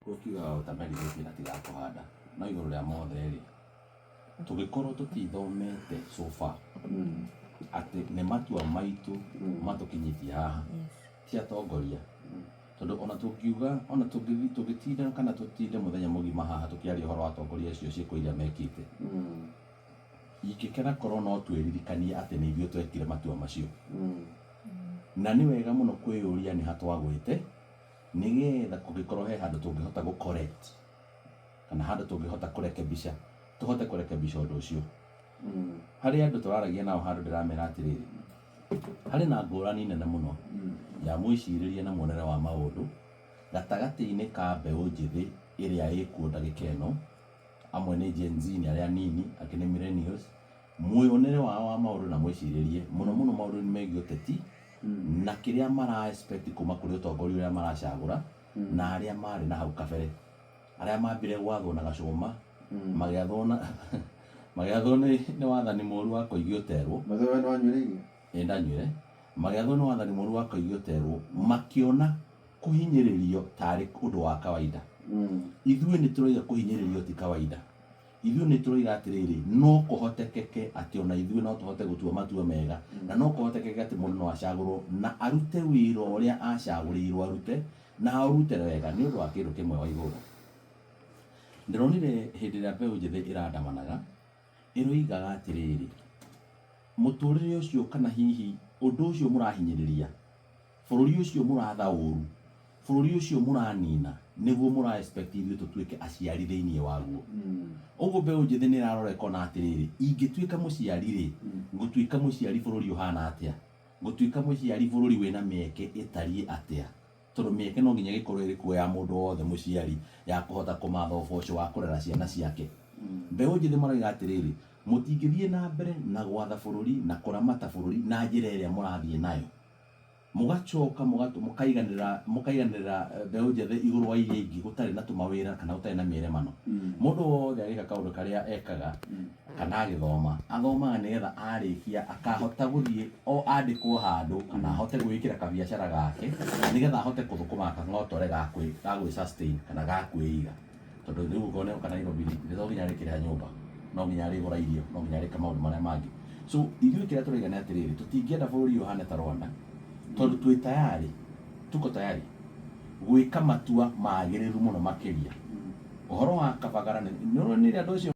Gũkiugaga ũtamerithĩtie na tiga kũhanda no igũrũ rĩa mothe rĩ, tũgĩkorwo tũtithomete so far atĩ nĩ matua maitũ matũkinyĩtie haha, ti atongoria, tondũ ona tũngiuga, ona tũngĩtinda kana tũtinde mũthenya mũgima haha tũkĩaria ũhoro wa atongoria acio, ciĩko iria mekĩte, ingĩkena korwo no twĩririkanie atĩ nĩ ithuĩ twekire matua macio. Na nĩ wega mũno kwĩyũria nĩ ha twagwĩte, nĩgetha kũngĩkorwo he handũ tũngĩhota gũ correct kana handũ tũngĩhota kũrekebisha, tũhote kũrekebisha ũndũ ũcio. Harĩ andũ tũraragia nao handũ, ndĩramera atĩrĩrĩ, harĩ na ngũrani nene mũno ya mwĩcirĩrie na muonere wa maũndũ gatagatĩ-inĩ ka mbeũ njĩthĩ ĩrĩa ĩkuo ndagĩka ĩno. Amwe nĩ Gen Z, nĩ arĩa anini, angĩ nĩ millennials. Muonere wao wa maũndũ na mwĩcirĩrie, mũno mũno maũndũ-inĩ megiĩ ũteti na kĩrĩa mara expect kuma kũrĩ ũtongoria ũrĩa maracagũra, na arĩa marĩ na hau kabere, arĩa mambire gwathwo na gacũma, magĩathwo nĩ wathani mũru wa Koigi ũterwo. Mũthee, we nĩ wanywĩre iria? Ĩ, ndanyuire. Magĩathwo nĩ wathani mũru wa Koigi ũterwo, makĩona kũhinyĩrĩrio tarĩ ũndũ wa kawaida. Ithuĩ nĩ tũroiga kũhinyĩrĩrio ti kawaida. Ithuĩ nĩ tũroiga atĩrĩrĩ, no kũhotekeke atĩ ona ithuĩ no tũhote gũtua matua mega, na no kũhotekeke atĩ mũndũ no acagũrwo na arute wĩra ũrĩa acagũrĩirwo arute, na aũrute wega. Nĩ ũndũ wa kĩndũ kĩmwe wa igũrũ ndĩronire hĩndĩ ĩrĩa mbeũ njĩthĩ ĩrandamanaga, ĩroigaga atĩrĩrĩ, mũtũrĩre ũcio kana hihi ũndũ ũcio mũrahinyĩrĩria bũrũri ũcio, mũratha ũru bũrũri ũcio, mũranina, nĩguo mũra expect ithuĩ tũtuĩke aciari thĩinĩ waguo. Ũguo mbeũ njĩthĩ nĩ ĩrarora ĩkona atĩrĩrĩ, ingĩtuĩka mũciari rĩ, ngũtuĩka mũciari bũrũri ũhana atĩa? Ngũtuĩka mũciari bũrũri wĩna mĩeke ĩtariĩ atĩa? Tondũ mĩeke no nginya ĩgĩkorwo ĩrĩ kuo ya mũndũ wothe mũciari ya kũhota kũmatha ũboco wa kũrera ciana ciake. Mbeũ njĩthĩ marauga atĩrĩrĩ, mũtingĩthiĩ na mbere na gwatha bũrũri na kũramata bũrũri na njĩra ĩrĩa mũrathiĩ nayo, mũgacoka mũkaiganĩrĩra mbeũ njĩthĩ igũrũ wa iria ingĩ, gũtarĩ na tũmawĩra kana gũtarĩ na mĩremano. Mũndũ wothe agĩka kaũndũ karĩa ekaga kana agĩthoma, athomaga nĩgetha arĩkia akahota gũthiĩ o andĩkwo handũ kana ahote gwĩkĩra kabiacara gake, nĩgetha ahote kũthũkũma kang'otore ga gwĩ sustain kana ga kwĩiga, tondũ rĩu ũkorwo nĩ oka Nairobi rĩ, to nginya arĩkĩrĩha nyũmba, no nginya arĩgũra irio, no nginya arĩka maũndũ marĩa mangĩ. So ithuĩ kĩrĩa tũraiga nĩ atĩrĩrĩ, tũtingĩenda bũrũri ũyũ ũhane ta Rwanda, tondũ twĩ tayari, tuko tayari gwĩka matua magĩrĩru mũno makĩria. Ũhoro wa Kabagara nĩ nĩ andũ acio.